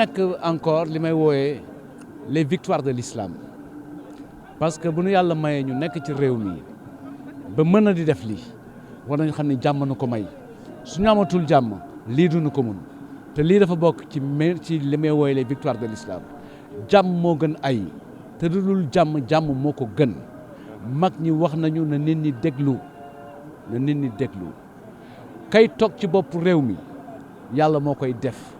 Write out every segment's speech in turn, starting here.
nekk encore li may wooyee les victoires de l'islam parce que bu nu yàlla mayee ñu nekk ci réew mi ba mën a di def lii war nañu xam ne jàmm nu ko may suñu amatul jàmm lii duñu ko mun te lii dafa bokk ci li may wooyee les victoires de l'islam jàmm moo gën ay te du dul jàmm moo ko gën mag ñi wax nañu na nit ñi déglu kay toog ci bopp réew mi yàlla moo koy def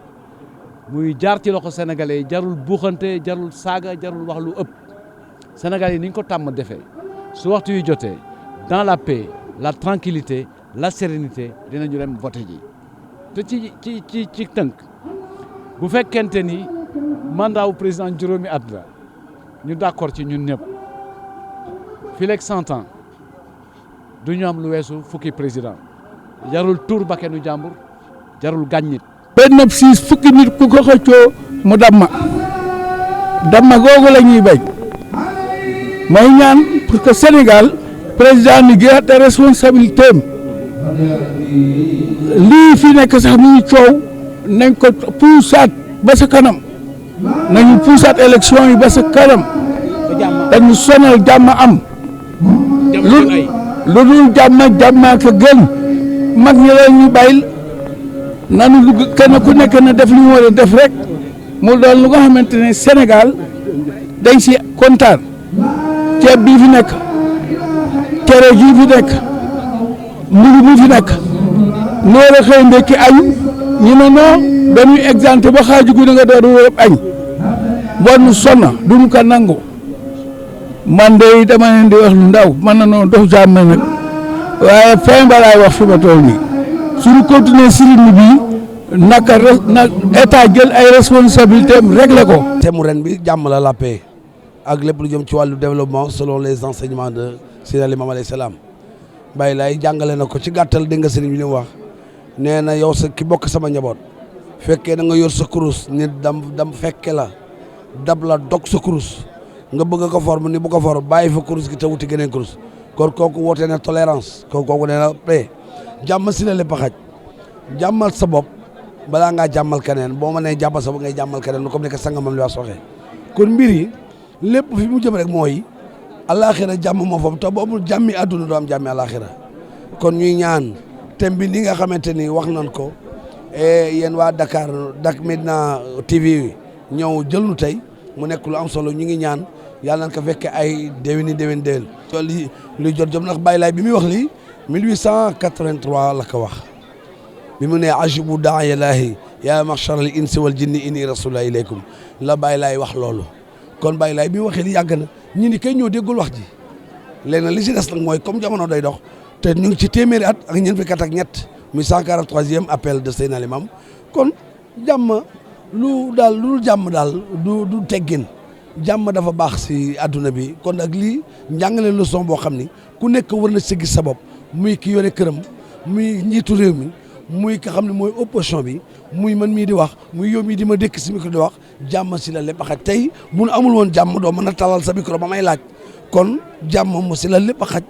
muy jaar ci loxo sénégalais yi jarul buuxante jarul saaga jarul wax lu ëpp sénégalais yi ni ñu ko tàmm defee su waxtu yu jotee dans la paix la tranquillité la sérénité dinañu dem voté ji te ci tënk bu fekkente ni mandat wu président juróomi at la ñu d'accord ci ñun ñëpp fii leeg 100 ans du ñu am lu weesu fukki président jarul tuur bakkenu jàmbur jarul gàññit benn siis fukki nit ku ko xëccoo mu damma googu la ñuy bañ mooy ñaan pour que Sénégal président ni gën a responsabilité am lii fi nekk sax muy coow nañ ko puusaat ba sa kanam nañu puusaat élection yi ba sa kanam dañu sonal jàmm am lu dul jàmm ko gën mag ñi leen ñu bàyyil nanu kenn ku nekk na def li mu war a def rek mu doon lu nga xamante ne Sénégal dañ si kontaan ceeb bii fi nekk cere jii fi nekk mburu mi fi nekk nu war a xëy ndekki añ ñu ne non dañuy exempté ba xaaju guddi nga door wërëb añ bon sonna duñu ko nangu man de dama leen di wax lu ndaw man na noonu dox jàmm nag waaye fin ba laay wax fi ma toll nii suñu continuer sirine bi naka état jël ay responsabilité am réglé ko. thème ren bi jàmm la paix ak lépp lu jëm ci wàllu développement selon les enseignements de Seydina Limamou alayhi salaam Baye Laye jàngale na ko ci gàttal dégg nga sëriñ bi li mu wax nee na yow sa ki bokk sama njaboot fekkee da nga yor sa kurus nit dam fekke la dab la dog sa kurus nga bëgg ko forme ni bu ko forme bàyyi fa kurus gi te wuti geneen kurus kon kooku woote na tolérance kooku nee na paix jàmm si la lépp a xaj jàmmal sa bopp balaa ngaa jàmmal keneen boo ma nee jàmmal sa bopp ngay jàmmal keneen comme ni ko sangamam li wax waxee kon mbir yi lépp fi mu jëm rek mooy alaxira jàmm moo foofu te boobu jàmmi àdduna doo am jàmmi alaxira kon ñuy ñaan thème bi ni nga xamante ni wax nañ ko yéen waa Dakar Médina TV ñëw jël nu tey mu nekk lu am solo ñu ngi ñaan yàlla nañ ko fekke ay déwéni déwén li luy jot jom ndax Baye Laye bi muy wax lii 1883 la ko wax bi mu ne ajibu daaya laahi yaa machar al insi wal jinni inni rasulullah ilaykum la Baye Laye wax loolu kon Baye Laye bi waxee li yàgg na ñi ni kay ñoo déggul wax ji léegi li si des nag mooy comme jamono day dox te ñu ngi ci téeméeri at ak ñeent fukki at ak ñett muy 143e appel de Seydina Limamou kon jàmm lu jàmm daal du teggin jàmm dafa baax si adduna bi kon nag lii njàngale leçon boo xam ni ku nekk war na si gis sa bopp muy ki yore këram muy njiitu réew mi muy ki xam ne mooy opposition bi muy man mii di wax muy yow mii di ma dékk si micro di wax jàmm si la lépp xaj tey bu nu amul woon jàmm doo mën a talal sa micro ba may laaj kon jàmm mu si la lépp xaj